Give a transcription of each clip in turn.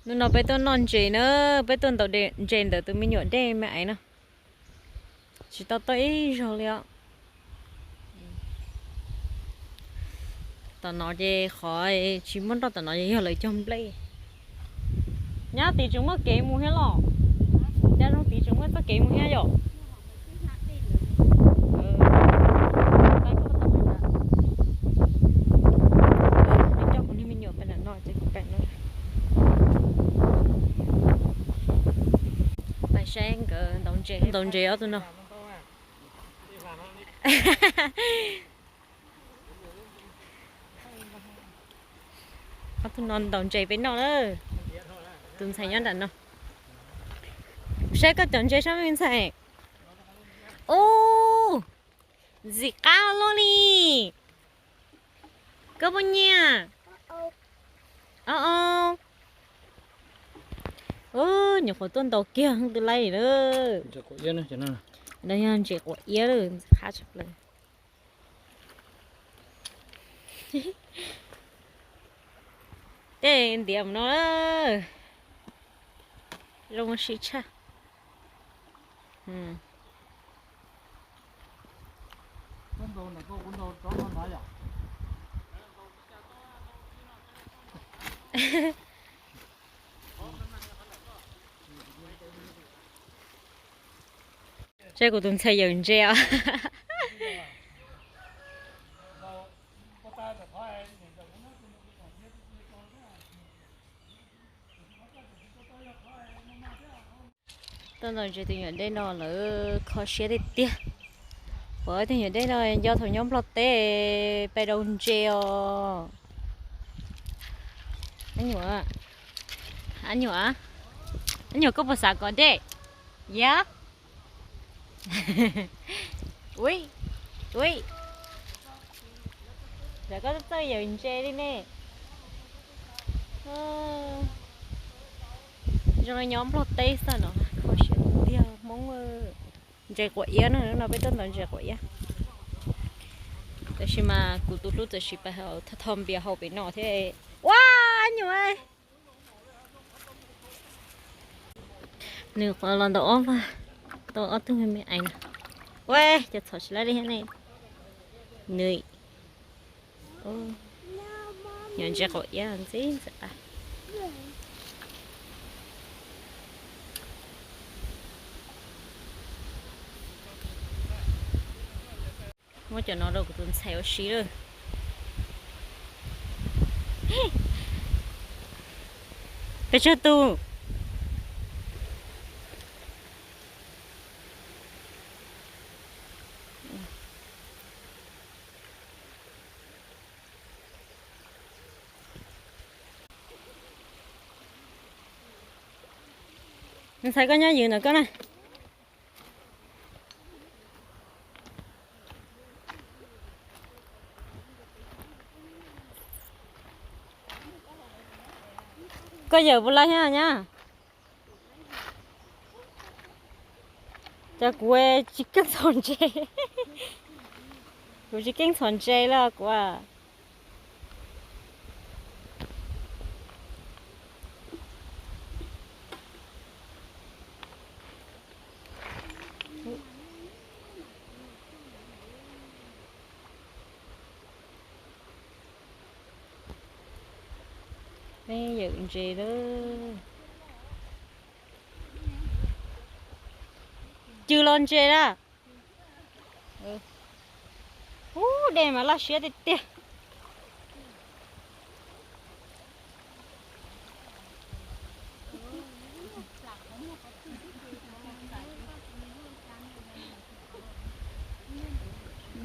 Hnub no peb tuaj noj ntses na, peb tuaj ntaus ntses ntawm tus me nyuam dej me aiv no. Tsis tau tau ib zaug li os. Tom no ces qhov tsis muaj nroj tom no ces yog lawv cog nplej. Nyab, tid tseem muaj kev mus thiab los? Nyab, zoo tid tseem muaj txoj kev mus thiab yom? Coj kuv niag me nyuam pem no ces kuv pem no. Pais saib nkawd ntaus ntses, ntaus ntses ob tug no. Ob tug no ntaus ntses peb noj na. Tus ntxhais nyob nram no. Saib koj cov ntses sab me ntxhais. Ub, ntxim qab luaj li. Koj puas nyiam? O o. Ub, nyuam qhuav tuaj ntaus kiag tus laij lawm. Yog ntses quav iab lawm, ntxim qab tshaj plaws. Tej ntiav mus no, zoo sib tshaj. Saib kuv tus ntxhais yawm ntses os. Tuaj ntaus ntses tus nyuam dej no lawv kho siab tiag tiag. Pom tus nyuam dej no nco thaum nyob Nplog teb pais daus ntses os. Ab nyuam, ab nyuam, ab nyuam, koj puas xav kom dej? Yog. Ui, ui, lawv koj txawj yawm ntses li ne. Zoo li nyob Nplog teb xwb no, kho siab tiag Hmoob. Ntses quav iab no, no peb tuaj ntaus ntses quav iab. Tab sis mas kuv tus hlub txawm sim pais thov npias hau pem no thiab. Ua, nyuam, nws los ntaus ob vag, tau ob tug me me aiv no. Ua, cov txhom tsis laib li thiab ne. Nws nyob ntses quav iab ntxim ntxim qab. Muab cov no rau kuv tus ntxhais ua si lawm. Pes tsawg tus? Ntxhais, koj nyob ywj ntawm koj na. Koj yawm puas laib thiab nyab? Cas kuv tsis keej txhom ntses, kuv tsis keej txhom ntses li kuv. Peb yawm ntses lawm. Cw los ntses na. Ub, dej mas laj siab tiag tiag.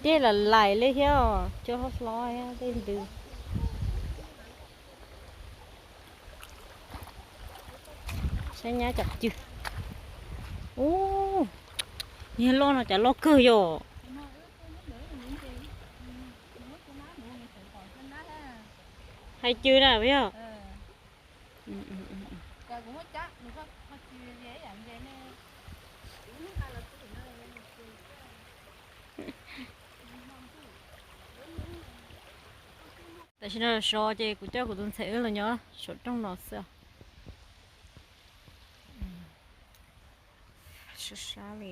Dej lam lais li thiab, cua hlob hlob thiab dej ntws. Saib nyab cov cw. Ub, niag loj no cas loj kawg yom. Hais cw na yog. Tam sim no so ces kuv coj kuv tus ntxhais wb los nyob saum rooj no xwb. Sab sab li.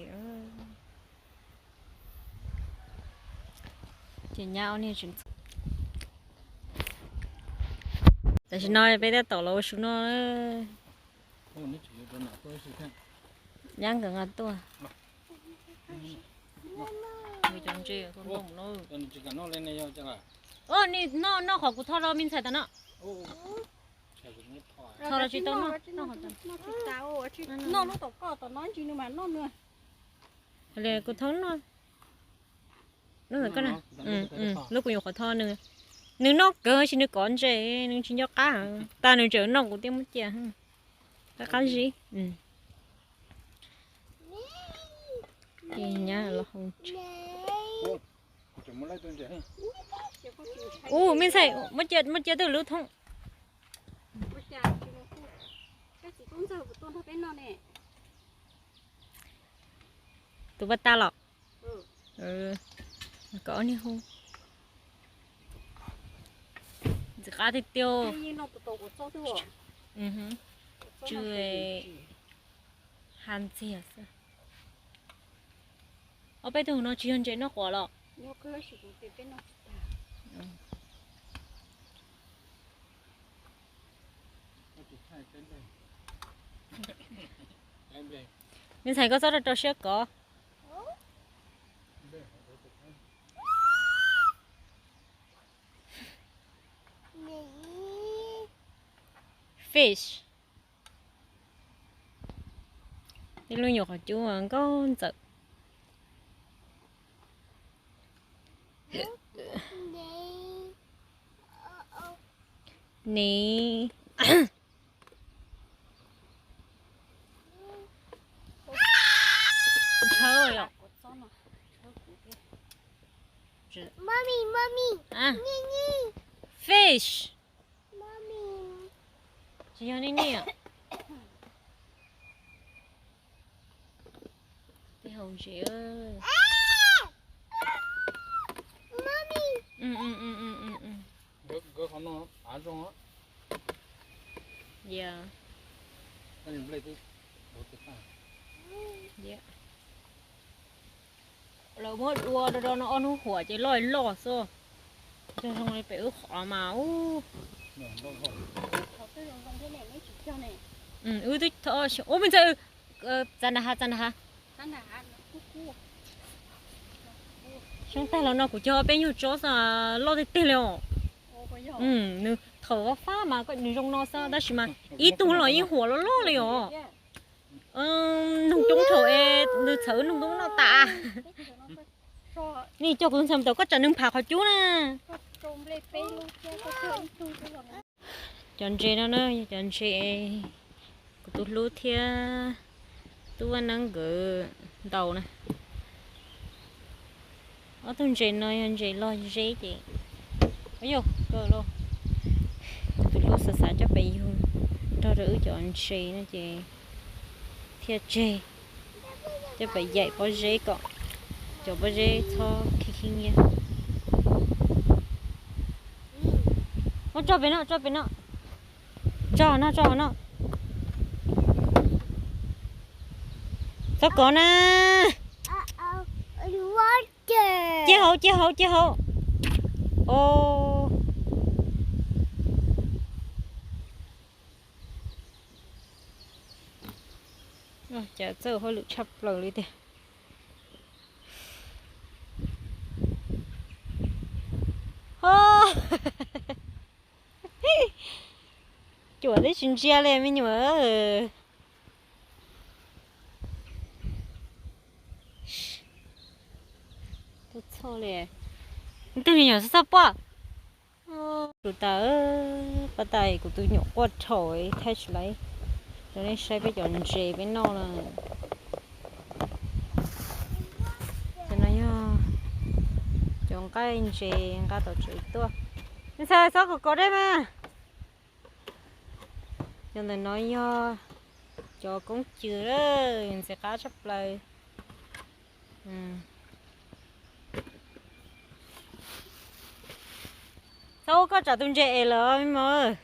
Ces nyab ob niag tseem, tam sim no peb tab tom los ua su no. Nyab nkawd nqa tuaj. Cov ntses, noj, noj qhov kuv tho rau me ntxhais tas no. Tho los tsis tau noj. Noj lub tom koj tom no ntsis nws mam noj nws. Kuv tho noj. Lub kuv nyuam qhuav tho nws, nws noj kawg sis nws kov ntses, nws tsis nco qab. Tag nws tseem noj kuv thiaj muab cia. Qab qab zib. Nyab los hau ntses. Ub, me ntxhais, muab cia twb lub thoob. Tus paj tas los. Kom ob niag hu. Ntxim qab tiag tiag. Tsw ha ntxiag xwb. Ob peb tug no tsis yog ntses noj quav los? Me ntxhais koj txhob rau rau siab kov. Fish. Ib lub nyuam qhuav cub nkauj ntxawm. Ni. Tshawb yom. Mommy, mommy. Fish. Tsis yog nej niam. Tej hau ntses. Lawv muab dua do do no ob hnub huam ces loj loj xwb. Zoo zoo li pem wb qhov mas ub. Wb twb, ub, me ntxhais, txav nram hav, txav nram hav. Xyoo tag los no kuv cog ob peb nyuag tsob xwb loj tiag tiag li os. Nws thaum fab fab mas nws zoo no xwb tab sis mas ib tug los yeej huam loj loj li os. Noog coob thaum es nws txhawv noog tub noj tas. Nej coj kuv tus ntxhais mus tom koj tsam nws phav qhov cub na. Cov ntses no na yog cov ntses kuv tus hlub thiab tub Vaj Neeb nkawd ntaus na. Ob tug ntses no yog ntses log zeb ces, yog, kuv tus hlub xav xav coj pem yug nrog rau wb cov ntses no ces thiaj tseg, coj pem yaim pob zeb kom cov pob zeb txhob khib khib nyiab. Muab tso pem no, tso pem no. Tso no, tso no. Txhob kov na. Cia hauv, cia hauv, cia hauv. Cas txawj hauj lwm tshaj plaws li tiag. Cuam twb tsis ntsia li me nyuam. Txhoj li. Twg me nyuam txhob txhoj pob. Tus tas, pab tas kuv tus nyuam quaj rhaum thaij tsis laiv rau nej saib peb cov ntses peb noj na. Cov no yog cov nqaij ntses nqa tom tsev tuaj. Ntxhais txhob kov kov dej mas. Cov ntawm no yog cov koob cws, ntxim qab tshaj plaws. Txhob ua koj tsam tus ntses es lawm me mos.